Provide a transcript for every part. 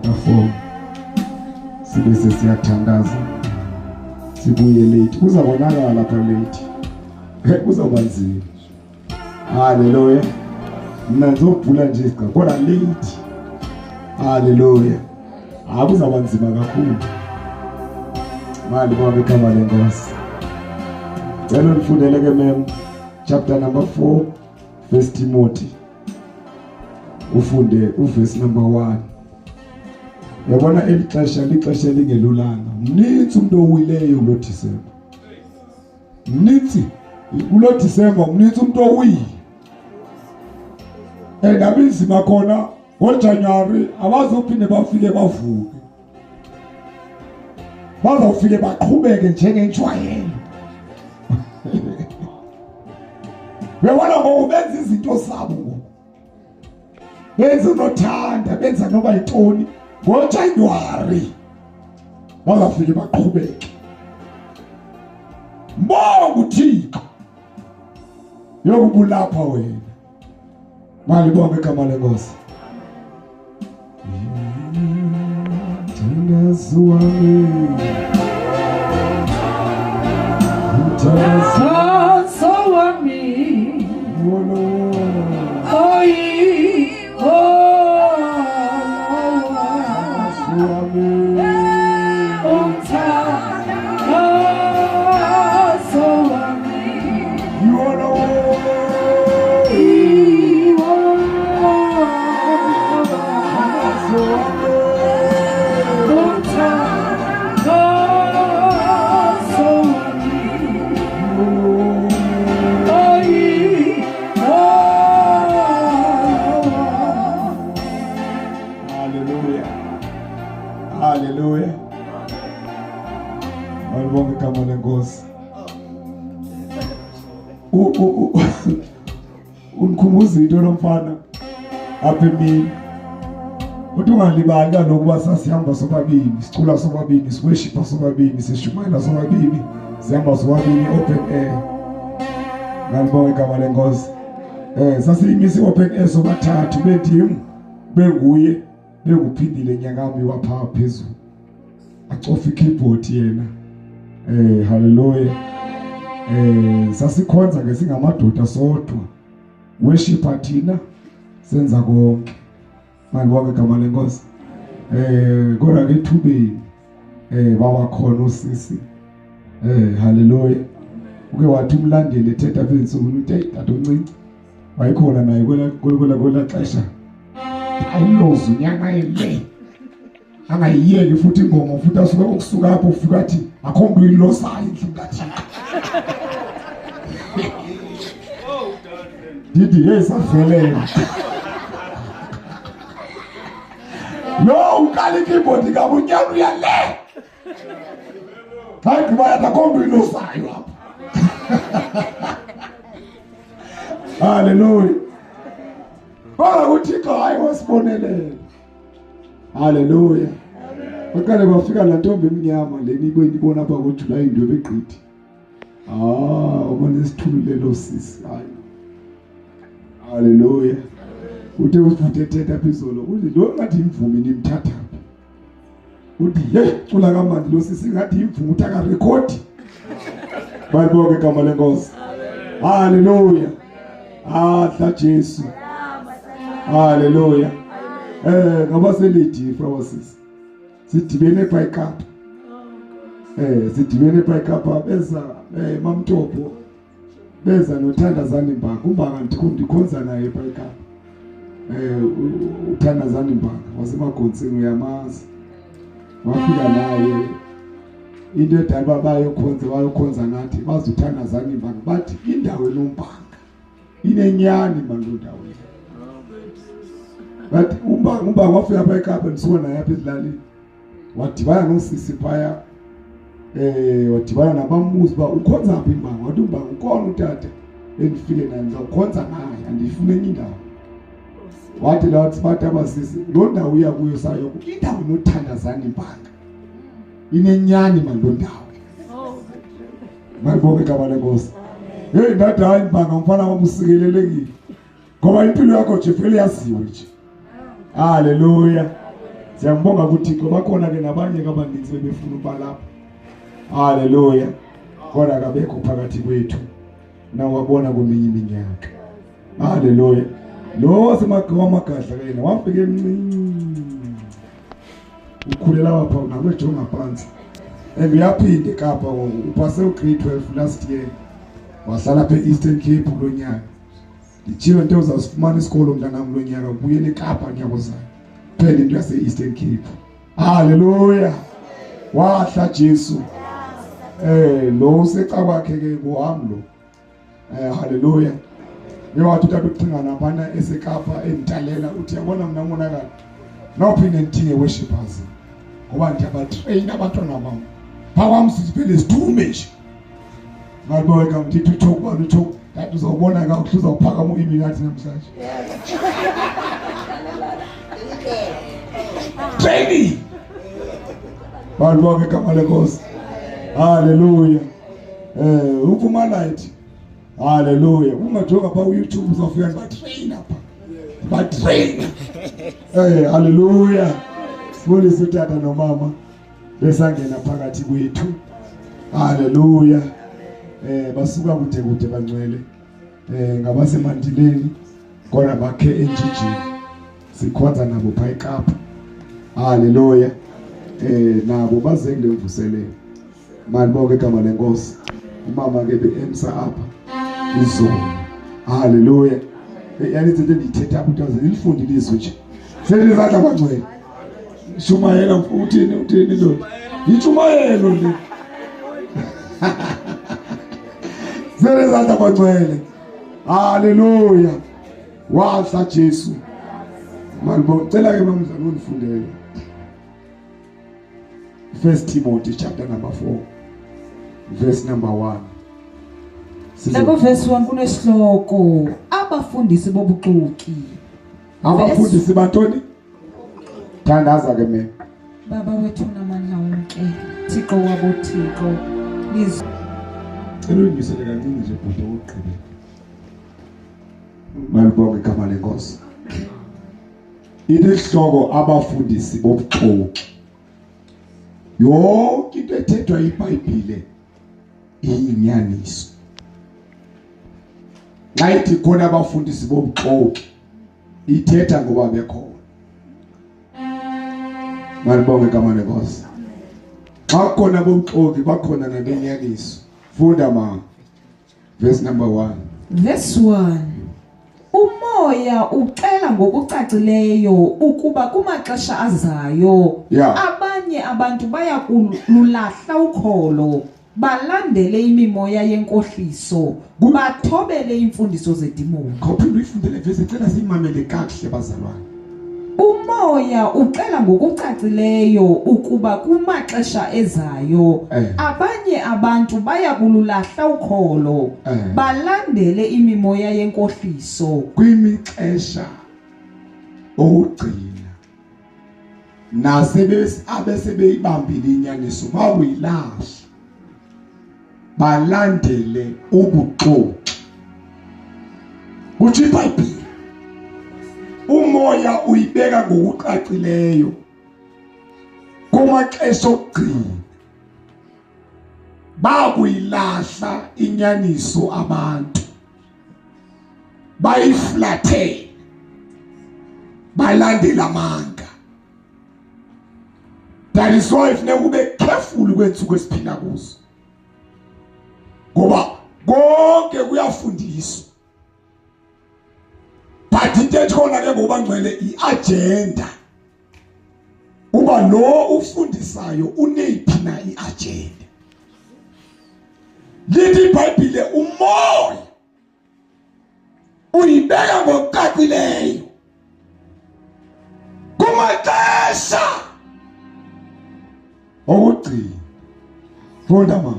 Ka-4 sibe sesiyathandaza, sibuye late. Kuzabonakala lapha late, kuzawuba nzima. Haleluya. Mna ndizobhula nje isigqa kodwa late. Haleluya. Hayi, kuzawuba nzima kakhulu. Mali bonke igama lenkosi. Cela undifundele ke mem chapter number 4 First Timothy, ufunde uverse number 1. Yabona eli xesha lixesha elingelulanga. Mnintsi umuntu owileyo kulo Disemba. Mnintsi kulo Disemba, mnintsi umuntu owile. And abinzima khona ngoJanuary abazophinde bafike bavuke. Bazawufike baqhubeke njengenjwayelo. Uyabona ngoku benza izinto zabo ngoku. Benza unothanda, benza noba yintoni. NgoJanuary bazawufike baqhubeke. Mbonga uThixo yokubulapha wena. Malibonge igama lenkosi. Mthandazo wami. Mthandazo wami. Oyi, oh, umthandazo wami. Umthandazo wami. Oyi, oh. Hallelujah. Hallelujah. Malibonge igama lenkosi. Unikhumbuza into lo mfana apha emini. Uthi ungalibali kaloku uba sasihamba sobabini, sicula sobabini, siworshipha sobabini, sishumayela sobabini, sihamba sobabini open air. Malibonge igama lenkosi. Sasiyimisa i-open air sobathathu, bendim, benguye, benguphindile nyakami wapha phezulu. Acofa i-keyboard yena. Hallelujah. Sasikhonza ke singamadoda sodwa. Worshipper thina senza konke. Malibonge igama lenkosi. Kodwa ke ethubeni baba khona usisi. Hallelujah. Uke wathi umlandeli ethetha apha entsukwini uthi hey tata oncinci. Wayekhona naye kwela xesha. Ayilozi unyana le. Angayiyeki futhi ingoma futhi asuke ukusuka apho ufika athi akho mntu uyilosayo endlini kaThixo. Ndithi hey savelela. Lo ukala i-keyboard kabunyana uya le. Hayi gqiba yathi akho mntu uyilosayo apha. Hallelujah. Kodwa uThixo hayi wasibonelela. Hallelujah. Baqale kwafika laa ntombi emnyama le nibona apha ngoJulayi into ebegqithi. Ubona isithululelo sisi. Hayi. Hallelujah. Uthe usifuthe ethetha apha izolo, uthi lo ngathi imvumi nimthatha phi? Uthi hey cula kamandi lo sisi ngathi imvumi uthi akarekhodi. Bayibonge igama lenkosi. Hallelujah. Adla Jesu. Hallelujah. Ngabaselidi Francis. Sidibene pha eKapa. Sidibene pha eKapa beza Mamtopo. Beza noThandazani Mbanga. UMbanga ndikhonza naye pha eKapa. uThandazani Mbanga waseMagonsini uyamazi. Wafika naye into edala uba bayokhonza nathi bazuThandazani Mbanga bathi indawo enoMbanga inenyani mani loo ndawo le. Bathi uMbanga wafika apha eKapa ndisuka naye apha ezilalini. Wadibana nosisi phaya, wadibana nabamuzi uba ukhonza phi Mbanga. Wathi uMbanga ukhona utata endifike naye ndizawukhonza naye andiyifuni enye indawo. Wathi la wathi bathi abasisi loo ndawo uya kuyo sayo indawo enoThandazani Mbanga inenyani mani loo ndawo. Malibonge igama lenkosi. Hey ndathi hayi Mbanga mfana wam usikelelekile ngoba impilo yakho nje vele yaziwe nje. Hallelujah. Siyambonga kuThixo, bakhona ke nabanye ke abaninzi bebefuna ukuba lapha. Haleluya. Kodwa akabekho phakathi kwethu. Nawabona kweminye iminyaka. Haleluya. Lo wasemagawa amagadla ke yena wafika emncinci. Ukhulela wapha nakwejonga phansi. And uyaphinda eKapa ngoku, upase ugrade 12 last year. Wahlala apha e-Eastern Cape kulo nyaka. Nditshilo into uzawusifumana isikolo mntanam lo nyaka, ubuyele eKapa nyaka ozayo. Phela into yase-Eastern Cape. Haleluya. Wahla Jesu. Lo useca kwakhe ke kuham lo. Haleluya. Ngewathi utata uxingana phana eseKapa enitalela uthi yabona mina umonakalo. Nawuphinde ndithinge worshipers. Ngoba ndiyabatrain abantwana bam. Pha sithi phela isithume nje. Ngaliboka ngithi utho kubani utho kanti uzawubona ka ukuthi uzawuphakama uIlluminati namhlanje. Training. Bantu bonke igama lenkosi. Haleluya. Uphuma light. Haleluya. Ungajonga pha ku YouTube uzofika ba train apha. Ba train. Haleluya. Sibulise utata nomama besangena phakathi kwethu. Haleluya. Basuka kude kude bangcwele. Ngabasemandileni kodwa bakhe enjijini. Sikhonza nabo pha eKapa. Haleluya. Nabo baze kule mvuselelo. Malibonke igama lenkosi. Umama ke beemsa apha izolo. Haleluya. Yani izinto endiyithetha apha ukuthi nilifundile ilizwi nje. Selizandla kwangcwele. Shumayela uthini uthini ndoda? Yitshumayelo le. Selizandla kwangcwele. Haleluya. Wahla Jesu. Malibonke. Cela ke mamzana undifundele. First Timothy chapter number 4 verse number 1. Lapho verse 1 kunesihloko abafundisi bobuxoki. Abafundisi bantoni? Thandaza ke mina. Baba wethu namandla wonke, Thixo wabo Thixo. Lizwi. Cela ungisele kancinci nje bhuti ukugqibela. Malibonge igama lenkosi. Isihloko abafundisi bobuxoki. Yonke into ethethwa iBhayibhile iyinyaniso. Xa ithi khona abafundisi bobuxoki ithetha ngoba bekhona. Malibonge igama lenkosi. Xa khona bobuxoki bakhona nabenyaniso. Funda ma. Verse number 1. Verse 1. Umoya uxela ngokucacileyo ukuba kumaxesha azayo abanye abantu baya kululahla ukholo, balandele imimoya yenkohliso, bathobele imfundiso zedimoni. Khawuphinde uyifundele verse, cela siyimamele kakuhle bazalwane. Umoya uxela ngokucacileyo ukuba kumaxesha ezayo abanye abantu baya kululahla ukholo, balandele imimoya yenkohliso. Kwimixesha okugcina abesebeyibambile inyaniso bawuyilahla balandele ubuxoki. Kuthi iBhayibhile umoya uyibeka ngokucacileyo kumaxesha okugcina bakuyilahla inyaniso abantu, bayiflathele balandela amanga. That is why funeka ube careful kwentsuku esiphila kuzo, ngoba konke kuyafundiswa. But into ekhona ke ngoba ngcwele iagenda, uba lo ufundisayo uneyiphi na iagenda. Lithi iBhayibhile umoya uyibeka ngokucacileyo kumaxesha okugcina. Funda mama.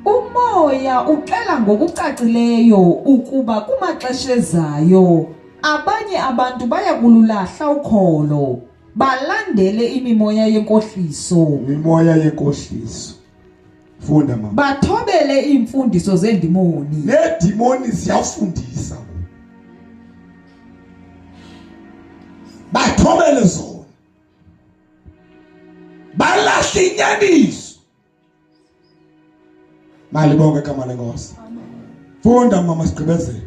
Umoya uxela ngokucacileyo ukuba kumaxesha ezayo abanye abantu baya kululahla ukholo, balandele imimoya yenkohliso. Imimoya yenkohliso. Funda mama. Bathobele iimfundiso zendimoni. Needimoni ziyafundisa. Bathobele zona. Balahla inyaniso. Malibonke igama lenkosi. Funda mama sigqibezele.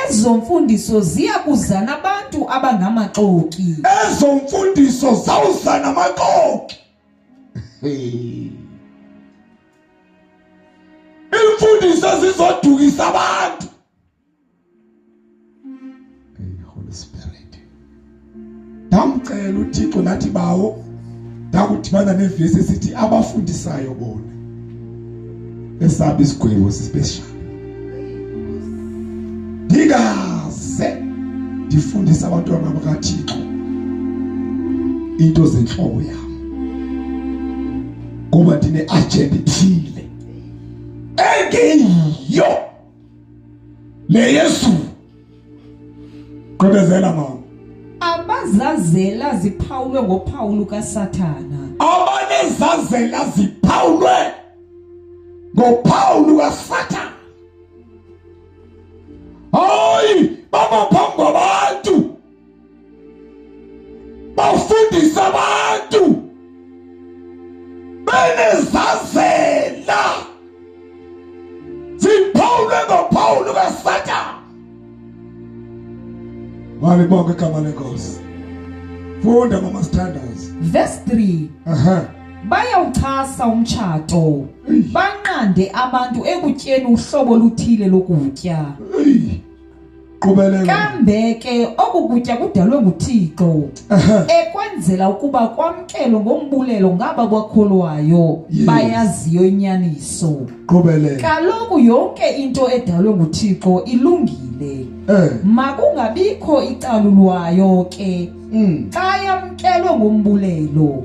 Ezo mfundiso ziya kuza nabantu abangamaxoki. Ezo mfundiso zawuza namaxoki. Imfundiso zizodukisa abantu. Hey Holy Spirit. Ndamcela uThixo nathi bawo ndakudibana nevesi esithi abafundisayo bona esaba isigwebo sisipeshal. Ndingaze ndifundise abantwana bakaThixo into zenhloko yami ngoba ndine agenda ethile engeyiyo le Yesu. Gqibezela mama. Abazazela ziphawulwe ngophawu lukaSathana. Abanezazela ziphawulwe ngophawu lukaSathana. Hayi, bama phambi kwabantu. Bafundisa abantu benezazela ziphawulwe ngophawu lukaSathana. Malibonke igama lenkosi. Funda mama sithandaze. Verse 3. Aha. Bayawuchasa umtshato, banqande abantu ekutyeni uhlobo oluthile lokutya. Eyi. Qhubeleka. Kambe ke oku kutya kudalwe nguThixo ekwenzela ukuba kwamkelwe ngombulelo ngaba bakholwayo Yes. bayaziyo inyaniso. Qhubeleka. Kaloku yonke into edalwe nguThixo ilungile. Makungabikho icalulwayo ke xa yamkelwe ngombulelo.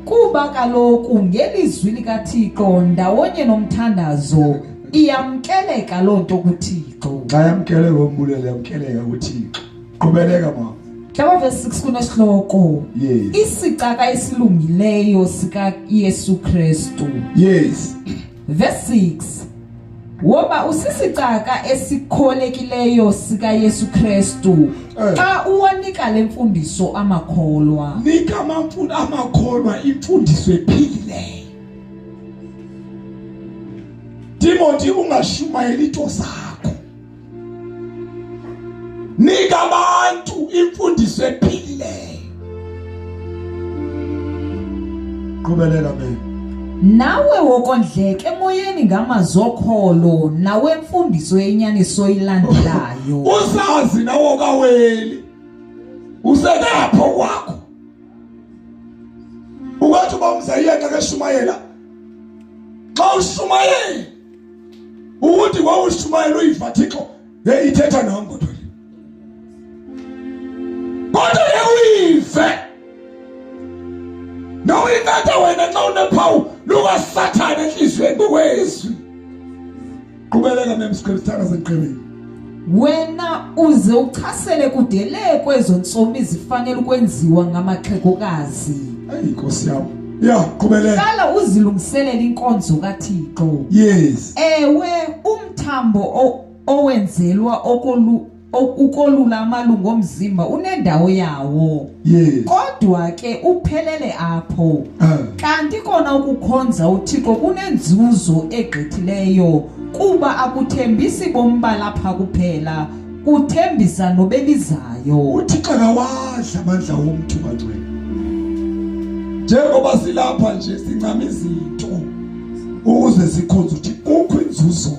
Kuba kaloku ngelizwi likaThixo ndawonye nomthandazo iyamkeleka loo nto kuThixo. Xa yamkelwe ngombulelo yamkeleka kuThixo. Qhubeleka mama. Hlaba verse 6 kunesihloko. Yes. Isicaka esilungileyo sika Yesu Kristu. Yes. Verse 6. Woba usisicaka esikholekileyo sika Yesu Kristu xa uwanika le mfundiso amakholwa. Nika amakholwa imfundiso ephilileyo. Timothy ungashumayeli into zakho. Nika abantu imfundiso ephilileyo. Qhubeleka mama. Nawe wokondleke emoyeni ngamazwi okholo nawemfundiso yenyaniso ilandelayo. Usazi nawo kaweli. Usekapho kwakho. Ukathi uba umzayiyeka xa keshumayela. Xa ushumayela ukuthi wawushumayela uyiva Thixo, hey ithetha nam kodwa le. Kodwa ke uyive. Noyinceda wena xa unephawu lukaSathane enhliziyweni ngokwezwi. Qhubeleka memscriptana senqebeni. Wena uze uchasele kude le kwezo ntsomi zifanele ukwenziwa ngamaxhegokazi. Eyi Nkosi yami. Ya, qhubeleka. Hlala uzilungiselele inkonzo kaThixo. Yes. Ewe, umthambo owenzelwa ukolula amalungu omzimba unendawo yawo. Yes. Kodwa ke uphelele apho. Kanti kona ukukhonza uThixo kunenzuzo egqithileyo kuba akuthembisi bomi balapha kuphela, kuthembisa nobelizayo. uThixo akawadla amandla womntu bangcwele. Njengoba silapha nje sincama izinto ukuze sikhonze uThixo, kukho inzuzo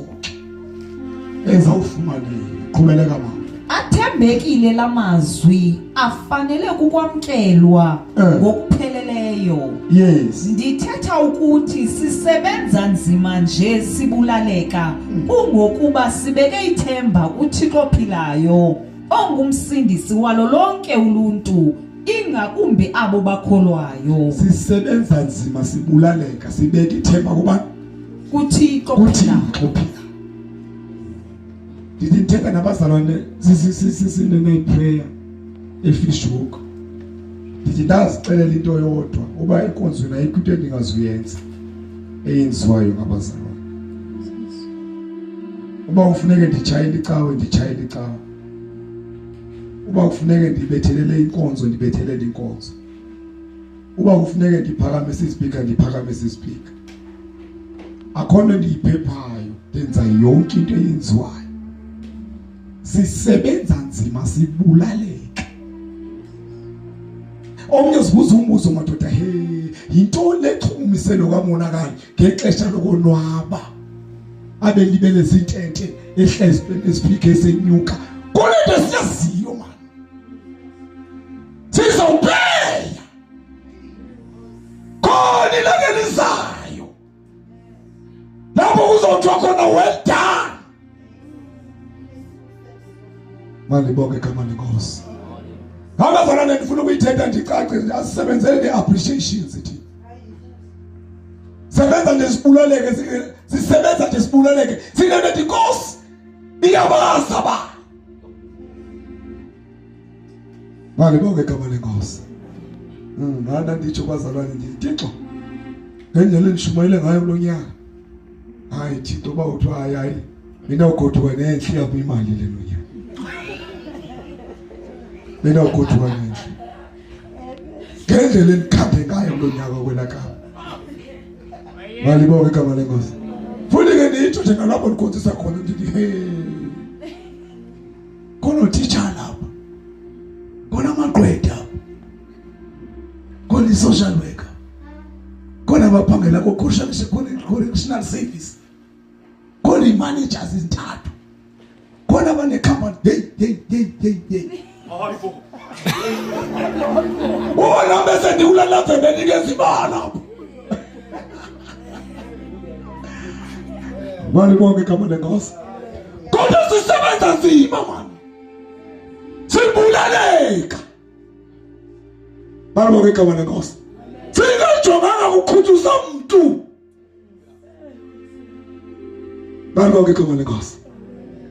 ezawufumaneka. Qhubeleka mama. Athembekile lamazwi afanele kukwamkelwa ngokupheleleyo. Yes. Ndithetha ukuthi sisebenza nzima nje sibulaleka kungokuba sibeke ithemba kuThixo ophilayo ongumsindisi walo lonke uluntu ingakumbi abo bakholwayo. Sisebenza nzima sibulaleka sibeke ithemba kubani? KuThixo ophilayo. Ndithetha nabazalwane sine-prayer eFishhoek. Ndithi ndazixelela into yodwa uba enkonzweni ayikho into endingazuyenza eyenziwayo ngabazalwane. Uba kufuneke nditshayele icawe, nditshayele icawe. Uba kufuneke ndibethelele inkonzo, ndibethelele inkonzo. Uba kufuneke ndiphakamise ispeaker, ndiphakamise ispeaker. Akho nto ndiyiphephayo, ndenza yonke into eyenziwayo. Sisebenza nzima sibulaleke. Omnye uzibuza umbuzo madoda, he, yintoni le chukumiselo kamonakali ngexesha lokonwaba? Abe libele zintente ehla espeaker esenyuka. Kule nto siyaziyo mani. Sizawupeya. Khona ilanga elizayo. Lapho kuzothiwa khona well done. Malibonge igama lenkosi. Abazalwane ndifuna ukuyithetha ndicace nje asisebenzele ne-appreciation sithi. Sebenza nje sibulaleke sisebenza nje sibulaleke sinento ethi Nkosi iyabazi abantu. Malibonge igama lenkosi. Nganda nditsho bazalwane ndithi Thixo ngendlela endishumayele ngayo kulo nyaka. Hayi Thixo uba uthiwa hayi hayi mina ugoduka nenhle yakho imali le lonyaka. Mina ugoduka nenhle. Ngendlela endikhaphe ngayo kulo nyaka kwela Kapa. Malibonge igama lenkosi. Futhi ke nditsho nje ngalapho ndikhonzisa khona ndithi hey. Kunotitshala lapha. Kunamagqwetha. Khona i-social worker. Khona abaphangela ko-correctional service. Khona i-managers ezintathu. Khona abane-company. Hey, hey, hey, hey, hey. Hayibo. Ubona bese ndikulala vele nikeza lapho. Malibonge igama lenkosi. Kodwa sisebenza nzima mani. Sibulaleka. Malibonge igama lenkosi. Singajonganga kukhuthuza umuntu. Malibonge igama lenkosi.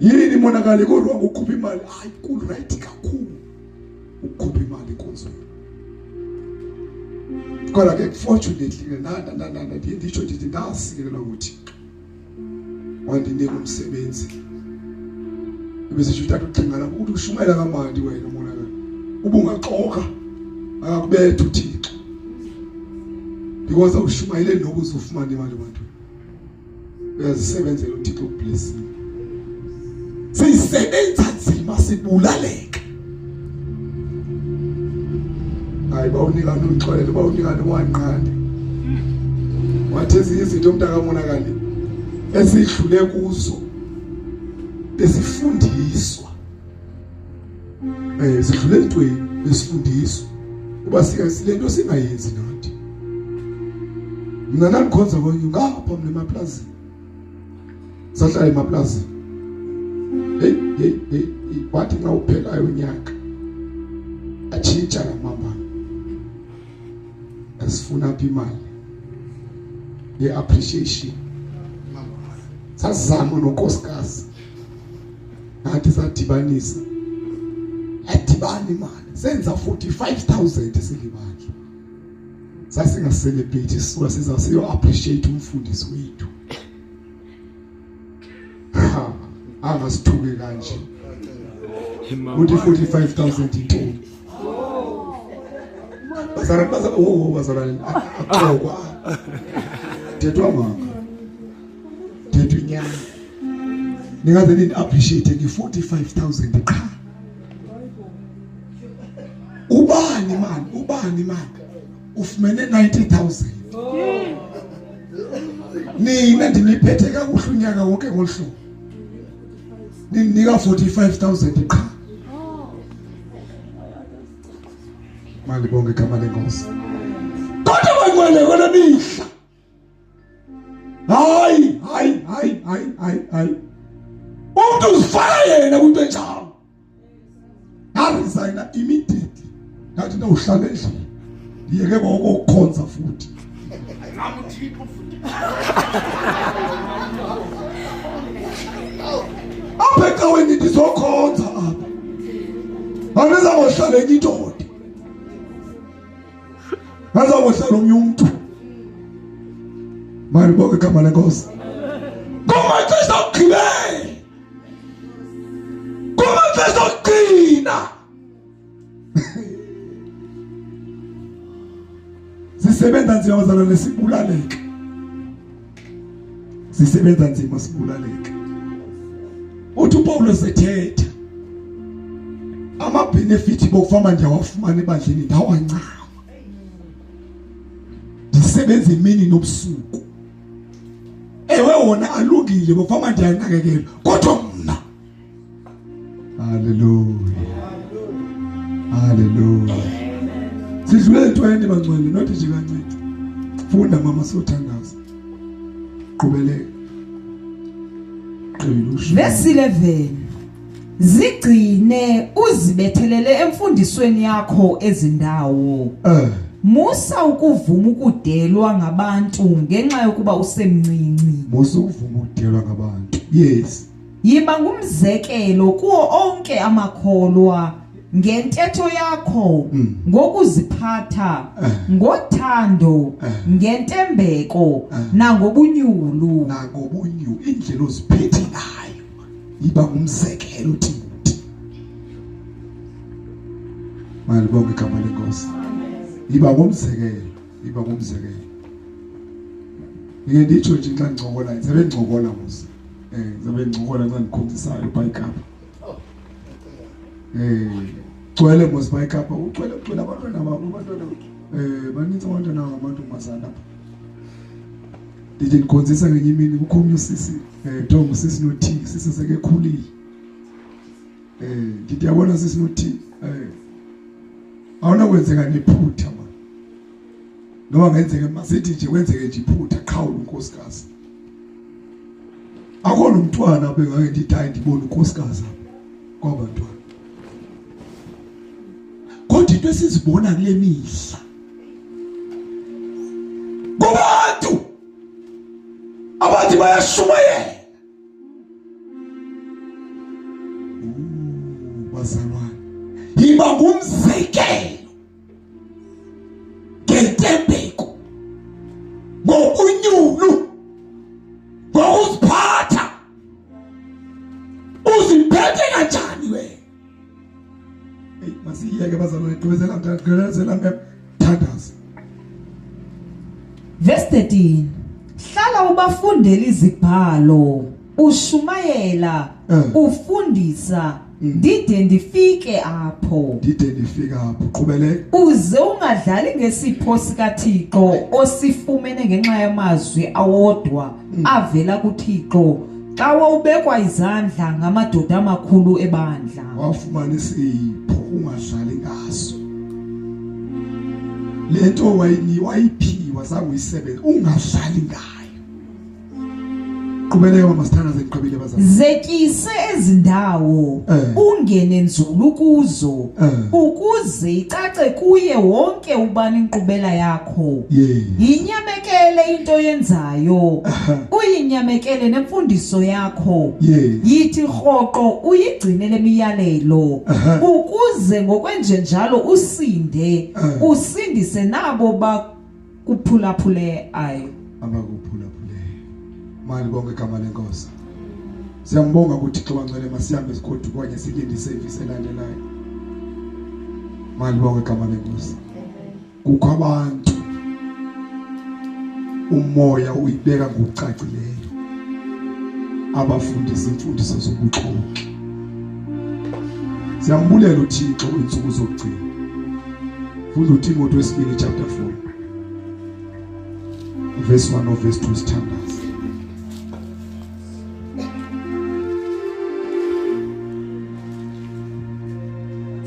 Yini imonakalo kodwa ukukhupha imali? Hayi ku right kakhulu. Ukukhupha imali enkonzweni. Kodwa ke fortunately ke nanda nanda ndiye nditsho ndithi ndasikelelwa nguThixo. Wandinika umsebenzi. Ebesisho utata uxinga lapho ukuthi ushumayela kamandi wena monakalo. Ubungaxoka akakubetha uThixo. Because awushumayele nokuze ufumane imali ebantwini. Uyazisebenzela uThixo ukublessile. Sisebenza nzima sibulaleka. Hayi bawunika uxolelo bawunika wanqanda. Wathi ezinye izinto umntakamonakali esidlule kuzo besifundiswa. Sidlule entweni besifundiswa uba lento singayenzi nathi. Mina ndandikhonza kwenye ngapha mina emaplazini. Sahlala emaplazini. Hey hey hey wathi nxa uphelayo unyaka atshintsha la mama. Asifuna apha imali ye-appreciation. Sazama nonkosikazi. Nathi sadibanisa. Yadibana imali. Senza 45000 silibandla. Sasinga celebrate sisuka siza siyo appreciate umfundisi wethu. Ha, angasithuke kanje. Uthi 45000 intoni? Bazalwane bazalwane oh bazalwane axokwa. Thethwa manga. Thethwa inyama. Ningaze nini appreciate ngi 45000 qha. Ubani man, ubani man? Ufumene 90000. Nina ndiniphethe kakuhle unyaka wonke ngolu hlobo. Ninika 45000 qha. Malibonge igama lenkosi. Kodwa bangcwele kwele mihla. Hayi, hayi, hayi, hayi, hayi, hayi. Umuntu uzifaka yena kwinto enjalo. Ngaresigna immediately. Ngathi ndawuhlala endlini. Ndiyeke ngoko ukukhonza futhi. Apha ecaweni ndizokhonza apha. Andizawuhlala enye indoda. Andizawuhlala omnye umntu. Malibonge igama lenkosi. Kumaxesha okugqibela. Kumaxesha okugcina. Sisebenza nzima bazalwane, sibulaleke. Sisebenza nzima sibulaleke. Uthi uPawulos ethetha ama-benefit bokufama ndiyawafumana ebandleni ndawancama. Ndisebenza imini nobusuku. Ewe wona alungile bokufama ndiyanakekelwa kodwa mna. Hallelujah. Hallelujah. Sidlule entweni bangcwele not nje kancinci. Funda mama sothandaza. Qhubeleka. Verse 11. Zigcine uzibethelele emfundisweni yakho ezindawo. Eh. Musa ukuvuma ukudelwa ngabantu ngenxa yokuba usemncinci. Musa ukuvuma ukudelwa ngabantu. Yes. Yiba ngumzekelo kuwo onke amakholwa ngentetho yakho, ngokuziphatha, ngothando, ngentembeko nangobunyulu. Nangobunyulu, indlela oziphethe ngayo. Yiba ngumzekelo Timothy. Malibonge igama lenkosi. Yiba ngumzekelo, yiba ngumzekelo. Ngike nditsho nje xa ngcokola, ngizabe ngcokola mos. Ngizabe ngcokola xa ngikhonzisayo pha eKapa. Gcwele mos pha eKapa, ugcwele ugcwele abantwana babo, abantwana baninzi abantwana ngamantombazana apha. Ndithi ndikhonzisa ngenye imini kukho omnye usisi, kuthiwa ngusisi nothi, sisi sekekhulile. Ndithi yabona sisi nothi, awunakwenzeka nephutha man. Noma ngenzeke masithi nje kwenzeke nje iphutha qhawula unkosikazi. Akho nomntwana bengake ndithi hayi ndibone unkosikazi apha kwabantwana. Kodwa into esizibona kule mihla kubantu abathi bayashumayela. Bazalwane, yiba ngumzekelo ngentembeko, ngokunyulu, ngokuziphatha. Uziphethe kanjani wena? Hey, masiyeke bazalwane, gqibezela mntana, gqibezela mem, thandaza. Verse 13. Hlala ubafundela izibhalo, ushumayela, ufundisa, ndide ndifike apho. Ndide ndifike apho. Qhubeleka. Uze ungadlali ngesipho sikaThixo osifumene ngenxa yamazwi awodwa avela kuThixo xa wawubekwa izandla ngamadoda amakhulu ebandla. Wafumana isipho ungadlali ngaso. Lento wayiphiwa zange uyisebenze, ungadlali ngayo. Qhubeleka mama, sithandaze ngiqhubile bazalwane. Zetyise ezindawo ungene nzulu kuzo ukuze icace kuye wonke ubani inkqubela yakho. Yinyamekele into oyenzayo, uyinyamekele nemfundiso yakho. Yithi rhoqo uyigcine le miyalelo ukuze ngokwenjenjalo usinde, usindise nabo bakuphulaphule ayo. Abakuphulaphuleyo. Mali bonke igama lenkosi. Siyambonga kuThixo bangcwele, masihambe sigodukanye silinde iservice elandelayo. Mali bonke igama lenkosi. Kukho abantu umoya uyibeka ngokucacileyo abafundisa imfundiso zobuxoki. Siyambulela uThixo kwiintsuku zokugcina. Funda uTimothy wesibini chapter 4 verse 1 no verse 2 sithandaze.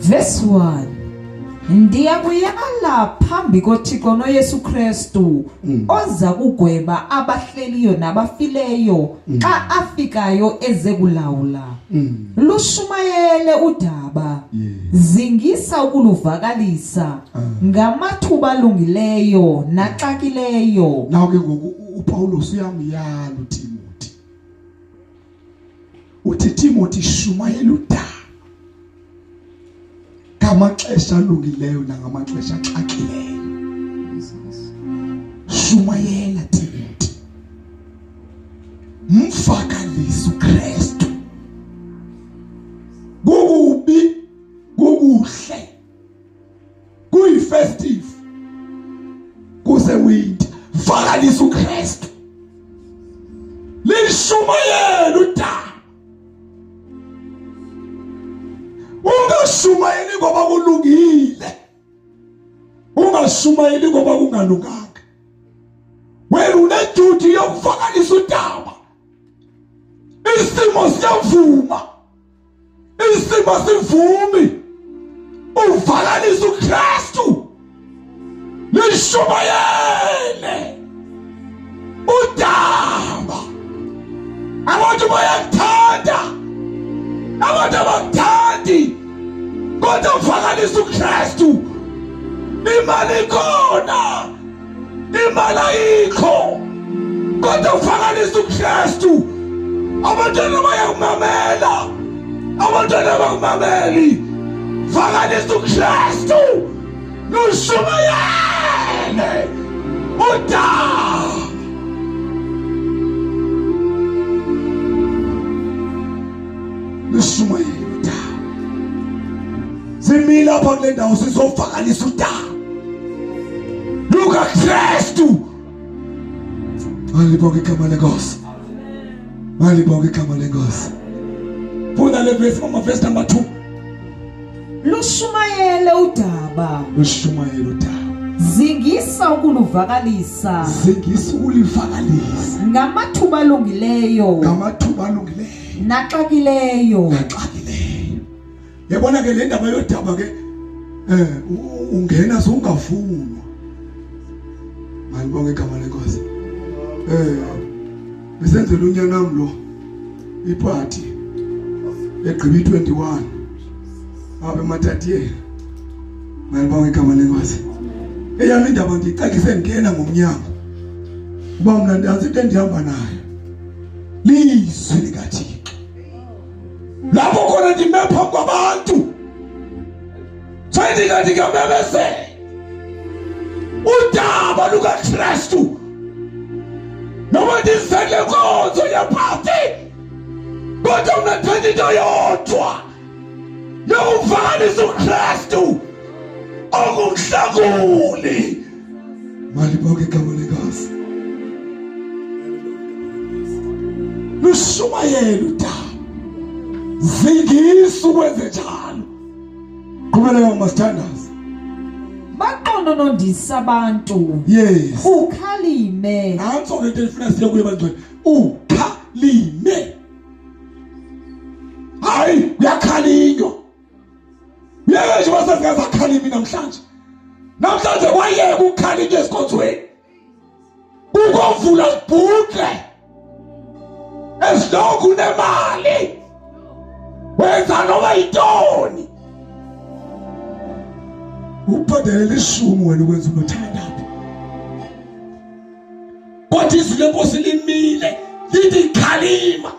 Verse 1. Ndiyakuyala phambi koThixo noYesu Kristu oza kugweba abahleliyo nabafileyo xa afikayo eze kulawula. Lushumayele udaba, zingisa ukuluvakalisa ngamathuba alungileyo naxakileyo. Naw ke ngoku uPawulos uyamyala uTimothy. Uthi Timothy shumayela udaba ngamaxesha alungileyo nangamaxesha axakileyo. Shumayela Timothy, mvakalise uKristu. Kukubi kukuhle, kuyi-festive, kuse Kule winter vakalisa uKristu. Lishumayela udaba. Ungashumayeli ngoba kulungile. Ungashumayeli ngoba kungalunganga. Wena uneduty yokuvakalisa udaba. Isimo siyavuma. Isimo sivumi. Uvakalisa uKristu. Lishumayele. Udaba. Abantu bayakuthanda. Abantu abakuthandi. Kodwa uvakalisa uKristu. Imali ikhona. Imali ayikho. Kodwa uvakalisa uKristu. Abantwana bayakumamela. Abantwana abakumameli. Vakalisa uKristu. Lushumayele. Udaba. Lushumayele udaba. Simile apha kule ndawo sizovakalisa udaba lukaKristu. Malibonge igama lenkosi. Malibonge igama lenkosi. Funda le verse mama, verse number 2. Lushumayele udaba. Lushumayele udaba. Zingisa ukuluvakalisa. Zingisa ukulivakalisa. Ngamathuba alungileyo. Ngamathuba alungileyo. Naxakileyo. Naxakileyo. Yabona ke le ndaba yodaba ke ungena sowungafunwa. Malibonge igama lenkosi. Besenzela unyana wami lo ipati egqiba i-21 apha eMatatiele. Malibonge igama lenkosi. Eyami indaba ndiyicakise ngena ngomnyango. Uba mna ndanzi into endihamba nayo. Lizwi likaThixo. Lapho khona ndime phambi kwabantu. Sendika ndikamemezela udaba lukaKristu. Noma ndizele nkonzo yepati, kodwa mna ndiphethe into yodwa yokuvakalisa uKristu ongumhlanguli. Malibonge igama lenkosi. Lushumayele udaba. Zingisa ukwenze njalo. Qhubeleka masithandaze. Baqononondisa abantu. Yes. Ukhalime. Nanso ke into efuna siye kuyo bangcwele. Ukhalime. Hayi, kuyakhalinywa. Uyeke nje basezingazakhalimi namhlanje. Namhlanje kwayeka ukukhalinywa esikonzweni. Kukovula sibhuqe. Esilokhu unemali. Wenza noma yintoni. Ubhadelela ishumi wena ukwenza unothanda. Kodwa izwi lenkosi limile lithi khalima.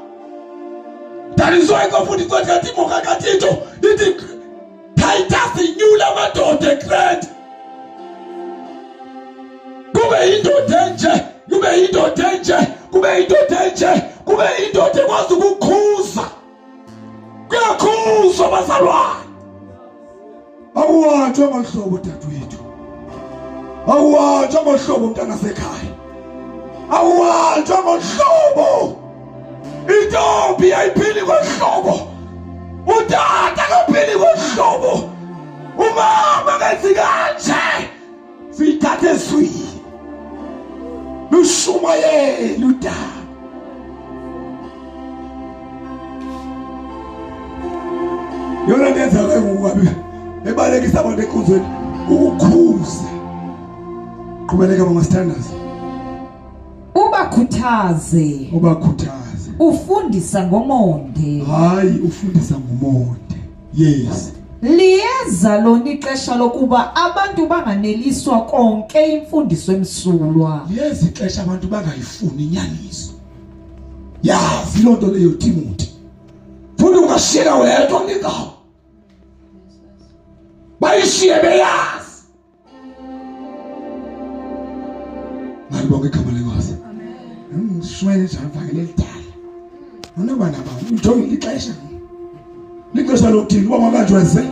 That is why ngofunda incwadi kaTimoka kaTito ithi Titus inyula amadoda eKrete. Kube indoda enje, kube indoda enje, kube indoda enje, kube indoda ekwazi ukukhuza. Kuyakhuzwa bazalwane. Akuwatshwa ngohlobo dadewethu. Akuwatshwa ngohlobo mntana sekhaya. Akuwatshwa ngohlobo. Intombi ayiphili ngohlobo. Utata akaphili ngohlobo. Umama kenzi kanje. Siyithathe ezwini. Lushumayele udaba. Yona nto yenza ke ngoku kabi ebalekisa abantu enkonzweni ukukhuza. Qhubeleka mama sithandaze. Ubakhuthaze. Ubakhuthaze. Ufundisa ngomonde. Hayi ufundisa ngomonde. Yes. Liyeza lona ixesha lokuba abantu banganeliswa konke imfundiso emsulwa. Liyeza ixesha abantu bangayifuni inyaniso. Yazi loo nto leyo Timothy. Futhi ungashiyeka wedwa kule ndawo. Bayishiye beyazi. Malibonge igama lenkosi. Amen. Shumayela njalo ivangeli elidala. Unoba nabantu ujongile ixesha. Lixesha lokuthini uba mabanjwe ze.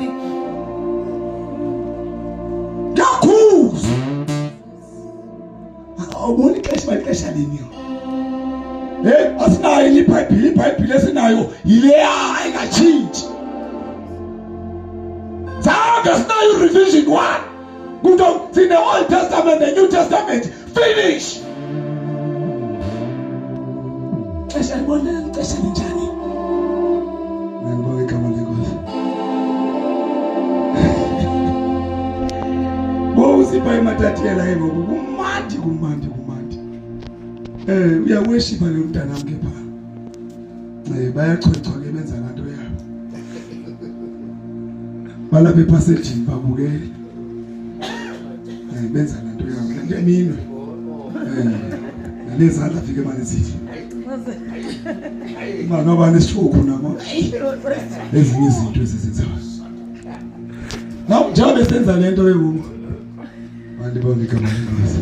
Ngiyakhuza. Awuboni ixesha uba ixesha lini? Hey, asinayo iBhayibhile, iBhayibhile esinayo yileya ingatshintshi. Zange sinayo revision 1. Kuthiwa sine Old Testament ne New Testament. Finish. Xesha libona ixesha linjani? Ngibonga igama lenkosi. Bowuzipha imatatiyela ke ngoku kumandi kumandi kumandi. Uyaworshipha le mntanam ke pha. Bayachwechwa ke benza laa nto yabo. Balapha epasejini babukele. Benza laa nto yabo. Le nto eminwe. Nalezandla fike mane zithi. Mama banestroke nabo. Ezinye izinto ezizenzayo. Now njengoba besenza le nto yewuku. Mandibonge igama lenkosi.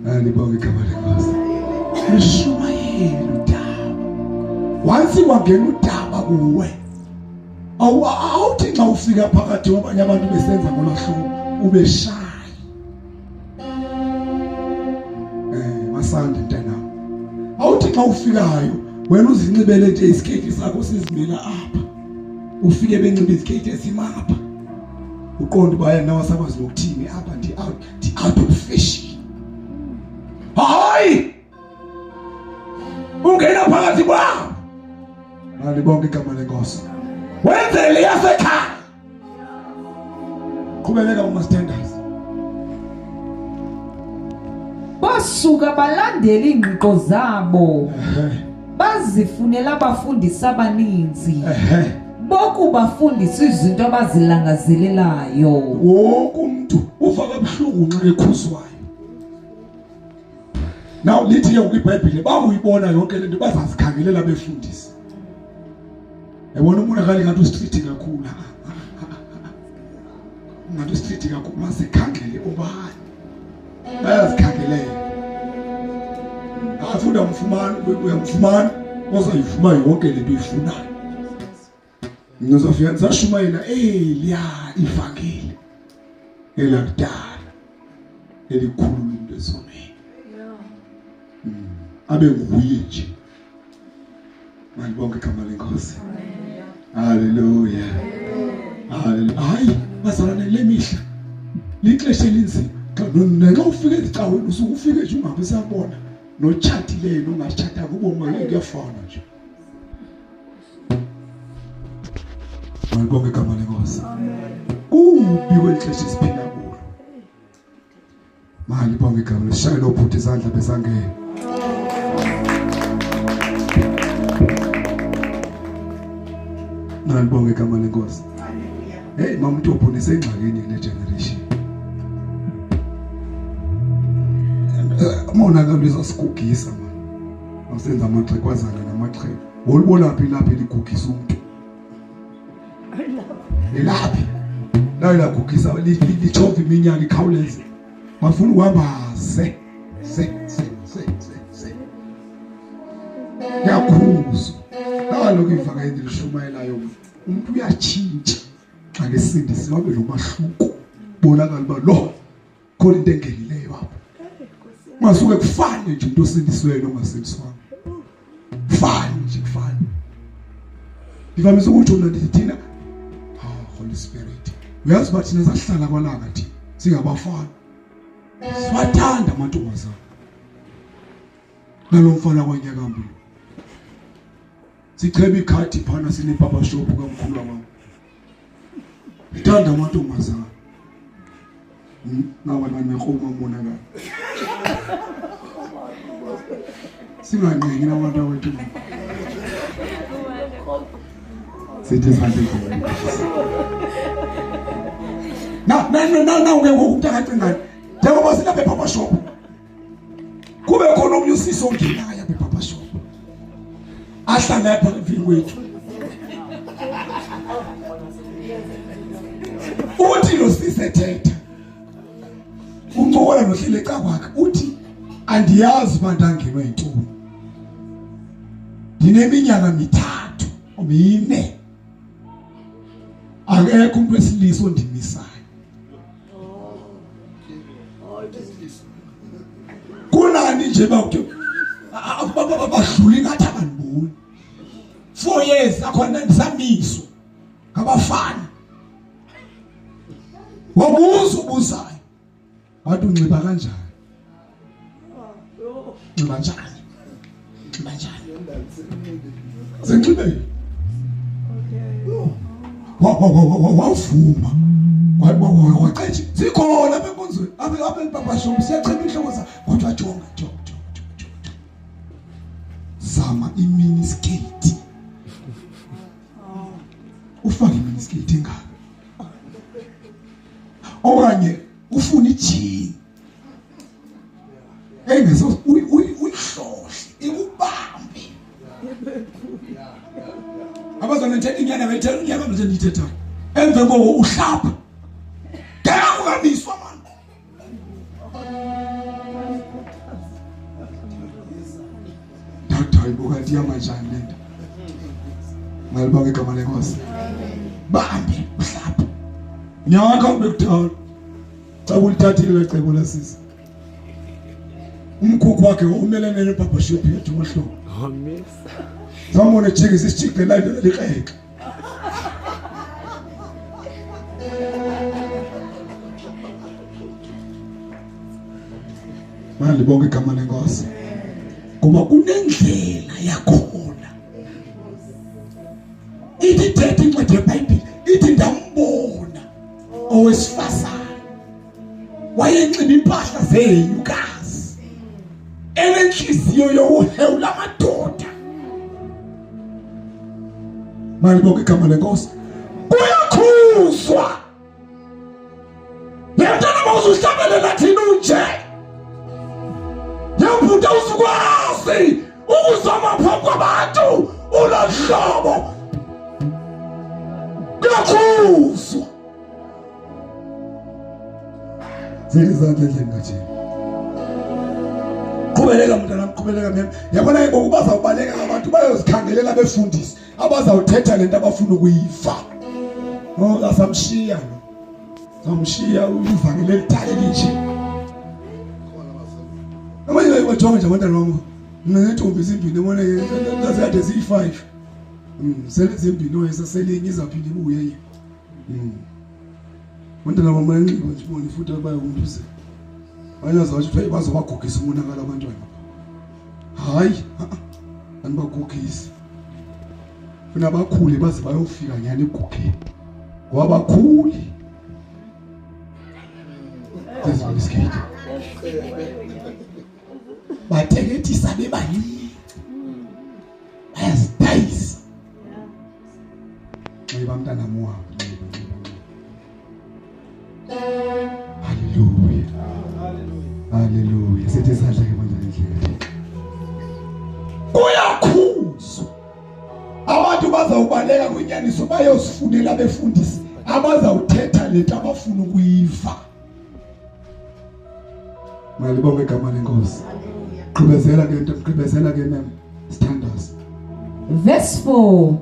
Mandibonge igama lenkosi. Lishumayele udaba. Once kwangena udaba kuwe. Awuthi xa ufika phakathi kwabanye abantu besenza ngolwa hlobo ube shy. Masande mntanam. Awuthi xa ufikayo wena uzinxibele nje isiketi sakho sizimela apha. Ufike benxiba iziketi esimapha. Uqonda uba yena wasakwazi nokuthini apha ndi out of fashion. Hayi! Ungena phakathi kwabo. Malibonke igama lenkosi. Wenzele yasekhaya. Qhubeleka uma standards. Basuka balandela ingqiqo zabo. Bazifunela abafundisi abaninzi. Bokubafundisa izinto abazilangazelelayo. Wonke umuntu uva kabuhlungu nxa ekhuzwayo. Now lithi ke kwiBhayibhile bawuyibona yonke lento bazazikhangelela befundisi. Yabona umonakali ngathi ustreet kakhulu. Ngathi ustreet kakhulu masikhangele ubani. Bayazikhangelela. Afunda umfumana uyamfumana ozayivuma yonke lento uyifunayo. Ngizofika ngisashumayela eliya ivangeli elakudala elikhulu umuntu esonweni. Abe nguye nje. Malibonke igama lenkosi. Haleluya. Haleluya. Hayi bazalwane le mihla lixesha elinzima. Xa ufika ezicaweni usuke ufike nje ungabe usabona notshatileyo nongatshatanga ubomi kuyafana nje. Malibonke igama lenkosi. Kubi kweli xesha esiphila kulo. Malibonke igama lishayela obhuti izandla besangena. Malibonke igama lenkosi. Hey mama uTopho nisengxakini kule generation. Umonakalo uzasigugisa man. Awusenza amaxhekwazana namaxhego. Wolibona phi lapha eligugisa umuntu? Lelaphi? Layo lagugisa lichova iminyaka ikhawuleze. Bafuna ukuhamba ze ze ze ze ze. Yakhuzwa. Naloku ivangeli lishumayelayo umuntu uyatshintsha xa ngesindisi wabe nomahluko. Bonakala uba lo khona into engenileyo apha. Masuke kufane nje umuntu osindisiweyo nongasindiswanga. Kufane nje kufane. Ndivamise ukuthi mna ndithi thina Holy Spirit. Uyazi uba thina sahlala kwalanga thina singabafana. Siwathanda amantombazana. Nalo mfana kwanyakambi. Sicheba ikhadi phana sinepapa shop kamkhulu wam. Ngithanda amantombazana. Nabantu banekroma monakalo. Singanqengi nabantu abathu. Sithi isandla enkulu. Na na na na unge ngoku umntakaCingane. Njengoba silapha ePapa Shop. Kube khona omnye usisi ongenayo apha ePapa Shop. Ahlale apha emvini kwethu. Uthi lo sisi ethetha. Uncokola nohleli ecakwakhe uthi andiyazi uba ndangenwe yintoni. Ndineminyaka 3 mine. Akekho umuntu wesilisa ondimisayo. Kangakanani nje bawuthi badlula ingathi abandiboni. 4 years akhona ndisamiswa ngabafana. Wabuza ubuzayo. Wathi unxiba kanjani? Nxiba njani? Nxiba njani? Zinxibeni. Wavuma. Waceja. Zikhona apha enkonzweni. Apha apha empapashweni siyacheba inhloko za. Kodwa jonga jonga jonga jonga. Zama imini skate. Ufake imini skate engaka. Okanye ufuna ijini engeso uyihlohle ikubambe abazalwane ndithetha inyani abayithetha inyani abazalwane ndiyithethayo emveni koko uhlapha ngeke kungamiswa mani ndathi hayibo kanti ihamba njani le nto malibonge igama lenkosi bambe uhlapha nyaka bekudala xa ulithathile lacebo lasisi umkhukhu wakhe umelene nebhabhashop yethu ngohlobo sambona ejikisa isijike layinto likreke Malibonke igama lenkosi. Ngoba kunendlela yakhona. Ithi ithethe incwadi yeBhayibhile ithi ndambona owesifazane wayenxiba impahla zehenyukazi enenhliziyo yokuhewula amadoda. Malibonke igama lenkosi. Kuyakhuzwa Yemntana mawuzuhlabelela thina unje. Yebhuti awuzukwazi ukuzama phambi kwabantu ulohlobo. Kuyakhuzwa. Zithi izandla endlini kaJesu. Qhubeleka mntanami, qhubeleka mem. Yabona ke ngoku bazawubaleka abantu bayozikhangelela befundisi. Abazawuthetha lento abafuna ukuyiva. Oh, asamshiya lo. Samshiya uvangele elidala elinje. Abanye bajonga nje abantwana bam. Mina nentombi zimbini ebona zazikade ziyi-5. Sele zimbini oyesaselinye izawuphinda ibuye enye. Abantwana bam bayanxiba nje bona futhi bayawumphuzela. Bayazawuthi kuthiwa bazobagugisa umonakalo abantwana. Hayi, anibagugisi. Funa bakhule baze bayofika nyani egugeni. Ngoba bakhuli. Sezibini Bateketisa bebancinci. Bayazidayisa. Nxiba mntanam wam. Haleluya. Haleluya. Sithi isandla ke manje endlela. Kuyakhuzwa. Abantu bazawubaleka kwinyaniso bayosifunela abefundisi abazawuthetha lento abafuna ukuyiva. Malibonge igama lenkosi. Gqibezela ke nto, gqibezela ke mem. Sithandaze. Verse 4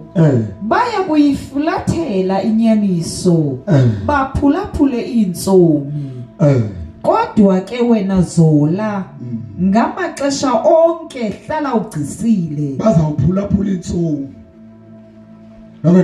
Baya kuyifulathela inyaniso baphulaphule iintsomi Kodwa ke wena zola ngamaxesha onke hlala ugcisile Bazawuphulaphula iintsomi. Ngakho